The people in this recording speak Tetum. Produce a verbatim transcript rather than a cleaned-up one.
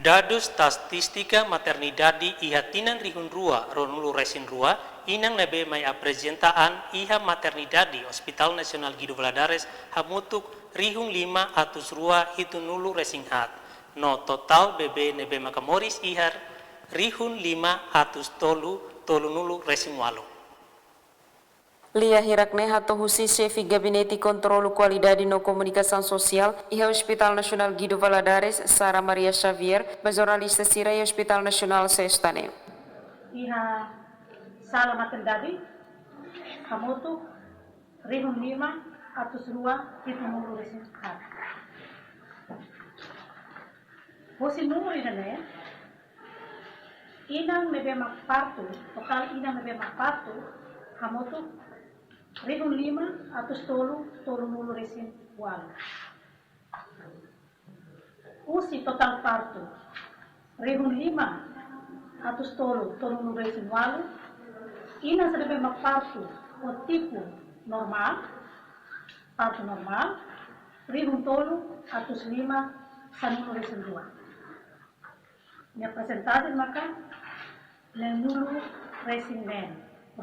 Dadus estatístika maternidade iha tinan rihun rua ruanulu resin rua, inan ne'ebé mai aprezenta an iha maternidade Hospital Nasionál Guido Valadares hamutuk rihun lima atus rua hitunulu resin haat, no totál bebé ne'ebé maka moris iha rihun lima atus tolu tolunulu resin walu. Lia hirak-ne'e hato'o husi Xefe Gabinete Kontrolu Kualidade no Komunikasaun Sosiál iha Hospital Nasionál Guido Valadares, Sara Maria Xavier, ba jornalista sira iha Hospital Nasionál Sesta ne'e. Iha sala maternidade hamutuk rihun lima atus rua hitunulu resin haat. Husi númeru ida-ne'e, inan ne'ebé mak partu, totál inan ne'ebé mak partu hamutuk rihun lima atus tolu tolunulu resin walu. Husi totál partu rihun lima atus tolu tolunulu resin walu, inan sira ne'ebé mak partu ho tipu normál, partu normál, rihun tolu atus lima sanulu resin rua. Nia persentajen maka neenulu resin neen.